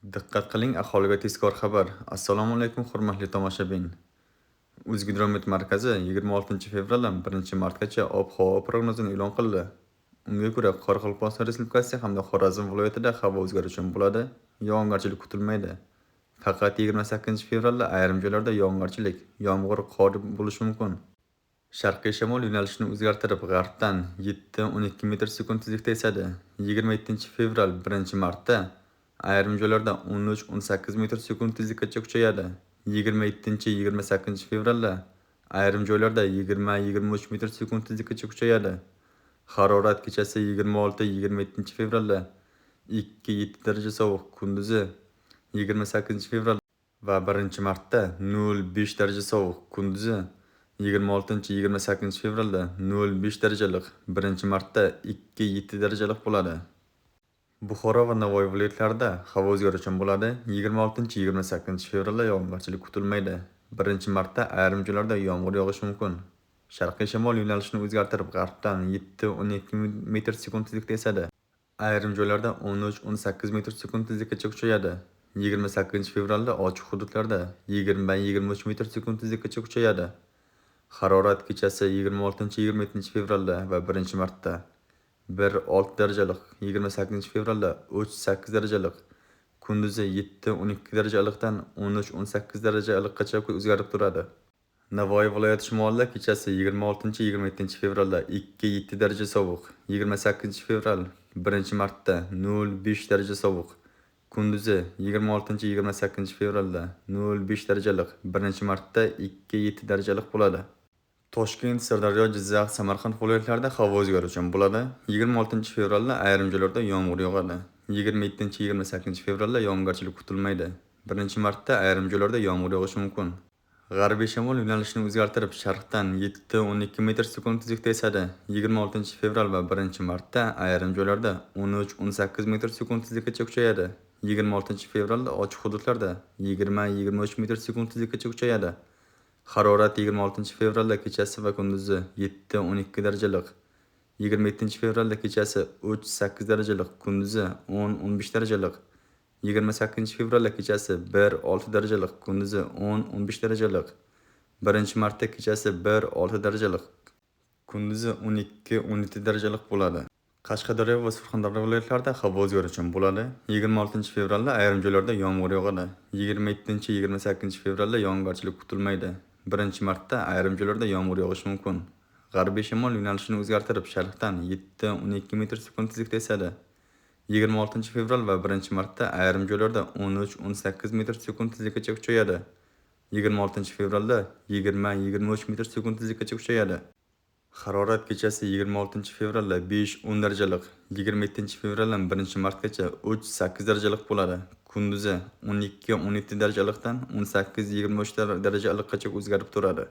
Diqqat qiling, aholiga tezkor xabar. Assalomu alaykum, hurmatli tomoshabin. O'zgidromet markazi 26-fevraldan 1-martgacha ob-havo prognozini e'lon qildi. Unga ko'ra, Qoraqalpog'iston Respublikasi hamda Xorazm viloyatida havo o'zgaruvchan bo'ladi, yog'ingarchilik kutilmaydi. Faqat 28-fevralda ayrim joylarda yog'ingarchilik, yomg'ir, qor bo'lishi mumkin. Sharqiy shamol yo'nalishini o'zgartirib, g'arbdan 7-12 metr sekund tezlikda esadi. 27-fevral 1-martda ayrim joylarda 13-18 metr sekund tezlikgacha kuchayadi. 27-28 fevralda ayrim joylarda 20-23 metr sekund tezlikgacha kuchayadi. Harorat kechasi 26-27 fevralda 2-7 daraja sovuq, kunduzi 28 fevral va 1 martda 0-5 daraja sovuq, kunduzi 26-28 fevralda 0-5 daraja iliq, 1 martda 2-7 daraja iliq bo'ladi. Buxoro va Navoiy viloyatlarida havo o'zgaruvchan bo'ladi. 26-28 fevralda yog'ingarchilik kutilmaydi. 1-martda ayrim joylarda yomg'ir yog'ishi mumkin. Sharqiy shamol yo'nalishini o'zgartirib, g'arbdan 7-12 metr sekund tezlikda esadi. Ayrim joylarda 13-18 metr sekund tezlikgacha kuchayadi. 28 fevralda ochiq hududlarda 20-23 metr sekund tezlikgacha kuchayadi. Harorat kechasi 26-27 fevralda va 1-martda 1-6 daraja iliq, 28 fevralda 3-8 daraja iliq, kunduzi 7-12 daraja iliqdan 13-18 daraja iliqqacha o'zgarib turadi. Navoiy viloyati shimolida kechasi 26-27 fevralda 2-7 daraja sovuq, 28 fevral 1-martda 0-5 daraja sovuq, kunduzi 26-28 fevralda 0-5 daraja iliq, 1-martda 2-7 daraja iliq bo'ladi. Toshkent, Sirdaryo, Jizzax, Samarqand viloyatlarida havo o'zgaruvchan bo'ladi. 26-fevralda ayrim joylarda yomg'ir yog'adi. 27-28 fevralda yog'ingarchilik kutilmaydi. 1-martda ayrim joylarda yomg'ir yog'ishi mumkin. G'arbiy shamol yo'nalishini o'zgartirib, sharqdan 7-12 metr sekund tezlikda esadi. 26-fevral va 1-martda ayrim joylarda 13-18 metr sekund tezlikgacha kuchayadi. 26-fevralda ochiq hududlarda 20-23 metr sekund tezlikgacha kuchayadi. Harorat 26-fevralda kechasi va kunduzi 7-12 daraja iliq, 27-fevralda kechasi 3-8 daraja iliq, kunduzi 10-15 daraja iliq, 28-fevralda kechasi 1-6 daraja iliq, kunduzi 10-15 daraja iliq, 1-martda kechasi 1-6 daraja iliq, kunduzi 12-17 daraja iliq bo'ladi. Qashqadaryo va Surxondaryo viloyatlarida havo o'zgaruvchan bo'ladi. 26-fevralda ayrim joylarda yomg'ir yog'adi. 27-28 fevralda yog'ingarchilik kutilmaydi. 1-martda ayrim joylarda yomg'ir yog'ishi mumkin. G'arbiy shamol yo'nalishini o'zgartirib, sharqdan 7-12 metr sekund tezlikda esadi. 26-fevral va 1-martda ayrim joylarda 13-18 metr sekund tezlikgacha kuchayadi. 26-fevralda 20-23 metr sekund tezlikgacha kuchayadi. Harorat kechasi 26-fevralda 5-10 daraja iliq, 27-fevraldan 1-martgacha 3-8 daraja iliq bo'ladi. Kunduzi 12-17 daraja iliqdan 18-23 daraja iliqqacha o'zgarib turadi.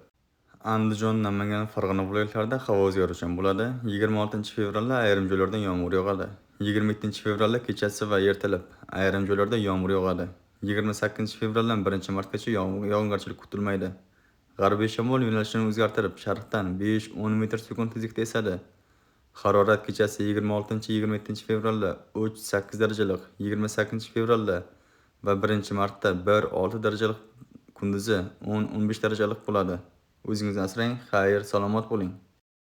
Andijon, Namangan, Farg'ona viloyatlarida havo o'zgaruvchan bo'ladi. 26-fevralda ayrim joylarda yomg'ir yog'adi. 27-fevralda kechasi va ertalab ayrim joylarda yomg'ir yog'adi. 28-fevraldan 1-martgacha yog'ingarchilik kutilmaydi. G'arbiy shamol yo'nalishini o'zgartirib, sharqdan 5-10 metr sekund tezlikda esadi. Harorat kechasi 26-27 fevralda 3-8 daraja iliq, 28 fevralda va 1-martda 1-6 daraja iliq, kunduzi 10-15 daraja iliq bo'ladi. O'zingizni asrang, xayr, salomat bo'ling.